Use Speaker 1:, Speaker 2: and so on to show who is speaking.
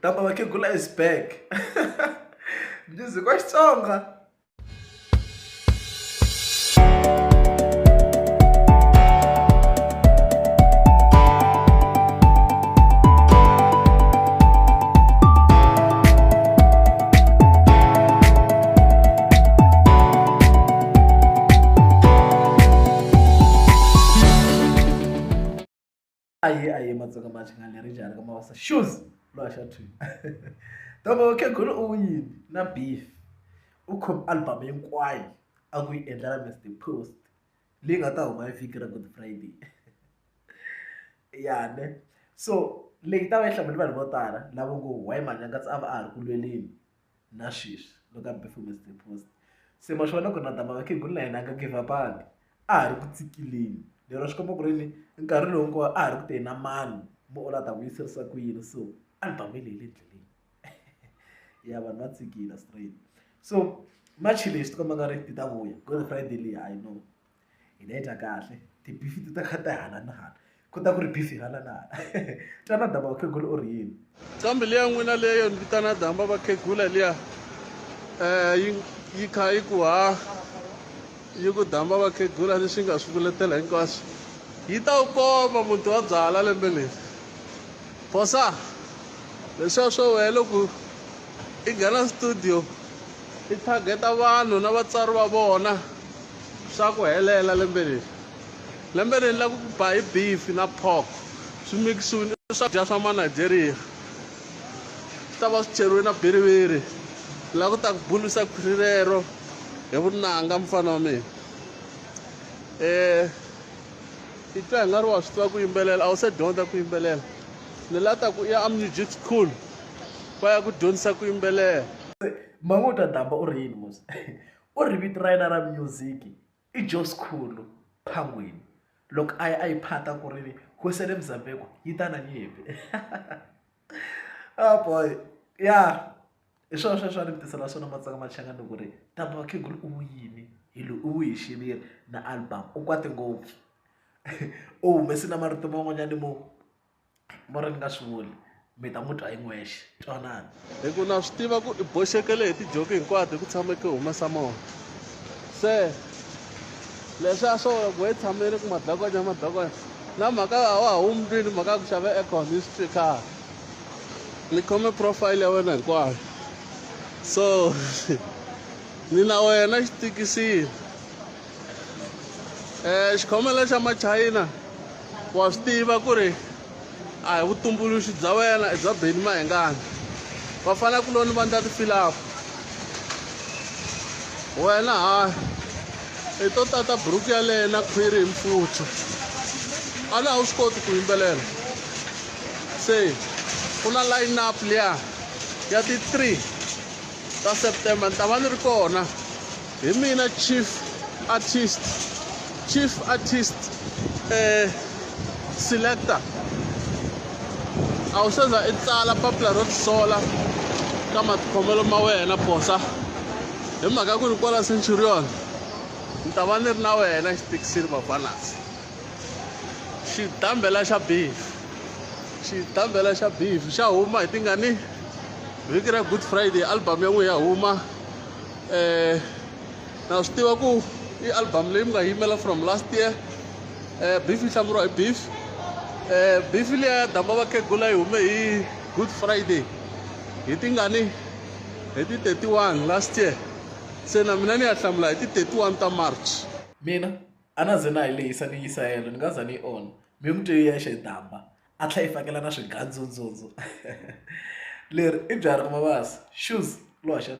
Speaker 1: Damba Vakhegula is back. Music wa Xitsonga. Aye aye Matsonga Machangani ri njhani ka mavasa shoes lowa xa two Damba Vakhegula u yini na beef u khome album hinkwayo a ku yi endlela Mister Post leyi nga ta huma hi vhiki ra Good Friday ya ne so leyi ta va yi hlamule vanhu vo tala lava ngo why Manyangatsi a va a ha ri ku lweleni na sweswi loko a beef Mister Post se ma swi vona ku ri na Damba Vakhegula na yena a nga give up-angi a ha ri ku tsikileni lero swi komba ku ri ni nkarhi lowu hinkwawo a ha ri ku teni na mani mo u la ta vuyiserisa ku yini so album leyi le ndleleni ya vanhu va tsikila straight so March leyi swi tikomba nga ri ti ta vuya Good Friday leyi I know hi ta yi dya kahle ti-beef ti ta kha ta hala na hala ku ta ku ri beef hala na hala twana Damba Vakhegula u ri yini.
Speaker 2: Nqambi liya n'wina leyo ni vitana Damba Vakhegula liya yi yi kha yi ku ha yi ku Damba Vakhegula leswi nga swi vuletela hinkwaswo yi ta wu komba muti wa byala lembe leri phosa leswiya swo wehe loko i nghena studio i target-a vanhu na vatswari va vona swa ku helela lembe leri lembe leri la ku ba hi beef na pork swi mikisiwile i swakudya swa manigeria swi ta va swi cheriwe na biriviri la ku ta ku bulisa khwiri rero hi vunanga mfana wa mina um i twa hi nga ri wa swi tiva ku yimbelela a wu se dyondza ku yimbelela ni la ta ku ya a music school va ya ku dyondzisa ku yimbelela
Speaker 1: Ma n'wi twa Damba u ri yini mos u ri vito ra yena ra music i Joe Skhulu Phangweni loko a ya a yi phata ku ri hosi ya le Mozambique yi ta na nyimpi oh boy ya hi swona sweswo a ni mi tisela swona Matsonga Machangani ku ri Damba Vakhegula u yini hi loyi u vuye hi xiviri na album u kwate ngopfu u humese na marito man'wanyana mo mo ri ni nga swi vuli mi ta n'wi twa hi n'wexe twanani
Speaker 2: hi ku na swi tiva ku i boxekele hi tijoki hinkwato hi ku tshameke humesa mona se leswiya swo loko we tshamile ku madlakonya madlakonya na mhaka a wa ha humi ndlwini mhaka ya ku xava aircon yi swi twi khale ni khome profile ya wena hinkwayo so ni na wena xitikisini um xikhomela xa machayina wa swi tiva ku ri a hi vutumbuluxi bya wena i bya Benny Mayengani vafana kuloni va ndla tifilapu wena ha i to tata buruku yaleyo na khwiri hi mfutsho a na a wu swi koti ku yimbelela se ku na line up liya ya ti-3 ta September ni ta va ni ri kona hi mina chief artist chief artist eh selector a wu se za i tsala papila ro tisola ka matikhomelo ma wena bosa hi mhaka ku ri kwala centurion ni ta va ni ri na wena xitikisini vafanasi xidambela xa beef xidambela xa beef xa huma hi tingani vhiki ra good friday album ya n'we ya huma eh na swi tiva ku i album leyi mi nga yimela from last year eh beef yi hlamuriwa hi beef eh beef liya ya damba vakhegula yi hume hi good friday hi tingani hi ti 31 last year se na mina ni ya hlamula hi ti 31 ta march
Speaker 1: mina a na ze na yi lehisa ni yisa helo ni nga za ni yi onha mi n'wi twe yexe damba a tlhela yi fakela na swigandzundzundzu leri i byarhi mavasa shoes lowa xa.